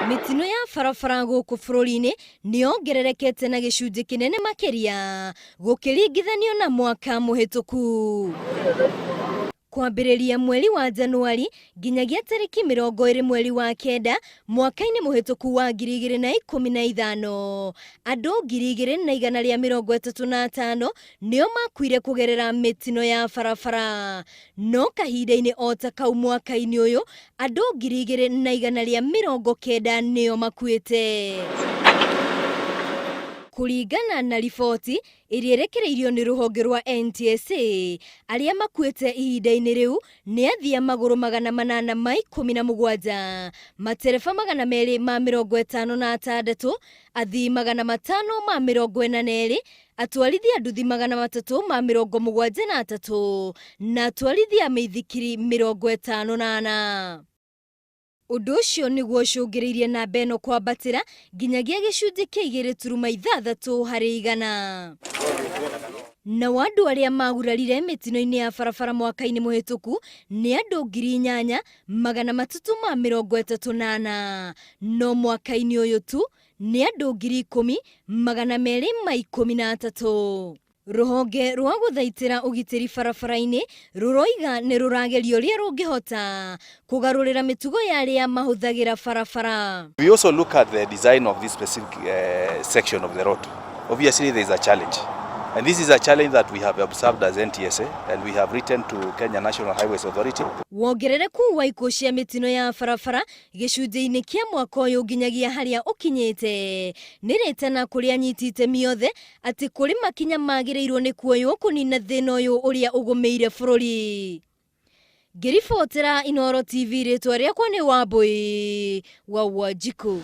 Mĩtino ya barabara gũkũ bũrũri-inĩ nĩ yongererekete na gĩcunjĩ kĩnene makĩria gũkĩringithanio na mwaka mũhĩtũku. Kwambĩrĩria mweri wa Januari nginyagia tarĩki 20 mweri wa kenda mwaka-inĩ mũhĩtũku wa 2015, andũ 2,135 nĩo makuire kũgerera mĩtino ya barabara. No kahinda-inĩ o ta kau mwaka-inĩ ũyũ, andũ 2,190 nĩo makuĩte. Kũringana na riboti ĩrĩa ĩrekereirio nĩ rũhonge rwa NTSA, arĩa makuĩte ihinda-inĩ rĩu nĩ athii a magũrũ 817, matereba 256, athii 542, atwarithia nduthi 373 na atwarithia mĩithikiri 54. Ũndũ ũcio nĩguo ũcũngĩrĩirie namba ĩno kwambatĩra nginyagia gĩcunjĩ kĩa 2.6 harĩ igana. Nao andũ arĩa magurarire mĩtino-inĩ ya barabara mwaka-inĩ mũhĩtũku nĩ andũ 8,334, no mwaka-inĩ ũyũ tu nĩ andũ 10,213. Rũhonge rwa gũthaitĩra ũgitĩri barabara-inĩ rũroiga nĩ rũrageria ũrĩa rũngĩhota kũgarũrĩra mĩtugo ya arĩa mahũthagĩra barabara. We also look at the design of this specific section of the road. Obviously there is a challenge. And this is a challenge that we have observed as NTSA and we have written to Kenya National Highways Authority. Wongerereku wa ikuũ cia mĩtino ya barabara gĩcunjĩ-inĩ kĩa mwaka ũyũ nginyagia harĩa ũkinyĩte nĩ rĩtana kũrĩ anyiti itemi othe atĩ kũrĩ makinya magĩrĩirwo nĩ kuoywo kũnina thĩna ũyũ ũrĩa ũgũmĩire bũrũri. Ngĩribotera Inooro TV rĩtwa rĩakwa nĩ Wambui wa Wanjikũ.